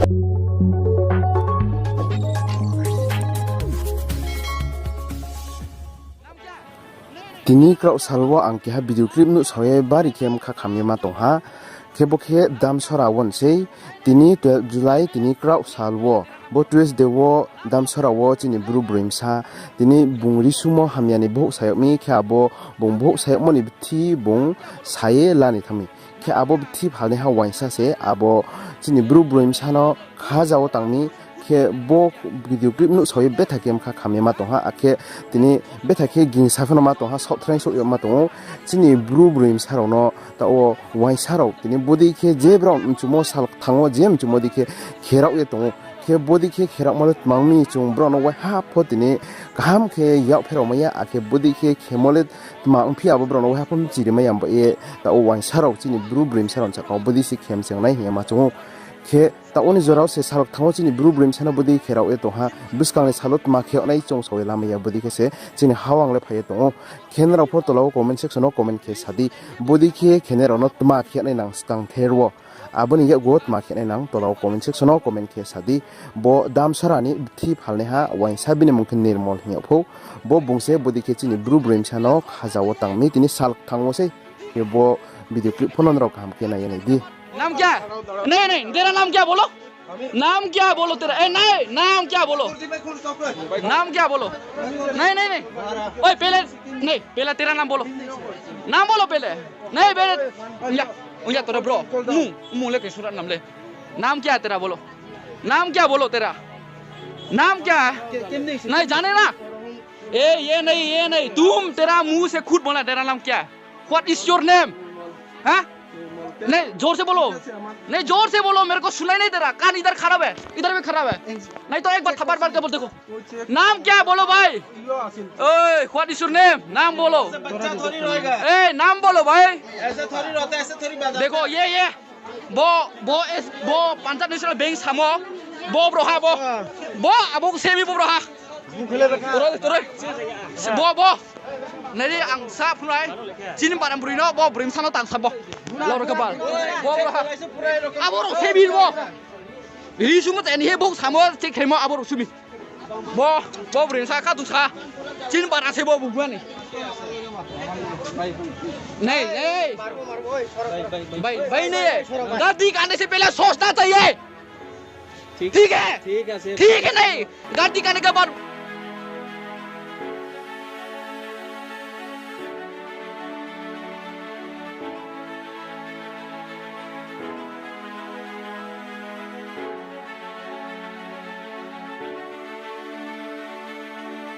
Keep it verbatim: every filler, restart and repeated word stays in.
Tini kraoh sal wo ang keha video clip nuhsao ye bari khe mkha kham ye ma tong ha. Khe bo khe Damsora wo ni sei. Tini twelve July, tini kraoh sal wo, bo Tuesday wo Damsora wo chini bru broi bsa, tini bung risumo hamya ni bouh sayag mi, khe abo bung bouh sayagmo ni bthi bung sa ye la ni thanng mi. Khe abo bthi phalnaiha uaingsa se abo chini bru broi bsa no khaja wo tang mi. Khe bo video clip nuhsao ye betha khe mkha kham ye ma tong ha, akhe tini betha khe gingsa phano ma tong ha, saohthrang souh yag ma tong ou. Chini bru broi bsa rao no taoh wo uaingsa rao tini bodei khe je brao mchumo sal kthang wo je mchumo dei khe kherao ye tong ou. Khe bodei khe kherao ma le tma ong mi, chung brao no waiha pho tini kaham khe yak pherao mai ya, akhe bodei khe khemo le tma ongphi abo brao no waiha pho mchiri mai ya, ba ye taoh wo uaingsa rao chini bru broi bsa rao ni sahka wo bodei se khem chengnai hing ye ma chung ou. Khe taoh wo ni jora wo se sal kthang wo chini bru broi bsa no bodei kherao ye tong ha, buskang ni sal wo tma khe yag nai chung sao ye lamai ya, bodei khe se chini hawang le phai ye tong ou. Khe nrao pho tola wo comment section wo comment khe sa di, bodei khe khenai rao no tma khe yag nai nang skang ther wo. Abo ni yakgu wo tma khe nai nang tola wo comment section wo comment khe sa di. Bo Damsora ni bthi phalnaiha uaingsa bini mung khe Nirmol hing yag phou. Bo bung se bodei khe chini bru broi bsa no khaja wo tang mi tini sal kthang wo sei. Khe bo video clip pho no nrao kaham khe nai ye nai di. नाम क्या? नहीं, नहीं, तेरा नाम क्या बोलो। नाम क्या बोलो तेरा? ए, नहीं, नाम क्या बोलो? नाम क्या बोलो? नहीं, नहीं, नहीं। ओए, पहले, नहीं, पहले तेरा नाम बोलो। नाम बोलो पहले। नहीं, पहले। या, या, तेरा ब्रो। मुंह, मुंह लेके सुरा नाम ले। नाम क्या है तेरा बोलो? नाम क्या बोलो तेरा? नाम क्या है? नहीं जाने ना? ए, ये नहीं, ये नहीं। तुम, तेरा मुंह से खुद बोला, तेरा नाम क्या है? What is your name? हाँ? नहीं, जोर से बोलो। नहीं, जोर से बोलो, मेरे को सुनाई नहीं दे रहा। कान इधर खराब है, इधर भी खराब है। नहीं तो एक बार थप्पड़ मार के बोल देखो। नाम क्या है बोलो भाई? ओए, what is your name? नाम बोलो। बच्चा थोड़ी रहेगा। ए, नाम बोलो भाई। ऐसे थोड़ी रहता है, ऐसे थोड़ी बजाता है। देखो, ये, ये। Bo, bo, bo Punjab National Bank samo. Bo bro ha, bo. Bo, abo semi bo bro ha. Toroi, toroi. Bo, bo. Nai di ang sa phunai. Chini bara broi no, bo broi bsa no tang sa bo. Loro khe bar. Bo bro ha. Abo rao semi bo. Ri sumo tani he bo samo, check khe mo abo rao sumi. Bo, bo broi sa kha tu sa. Chini bara se bo bugua ni. Nei, nei. भाई, भाई नहीं है। गलती करने से पहले सोचना चाहिए। ठीक है? ठीक है, नहीं। गलती करने के बाद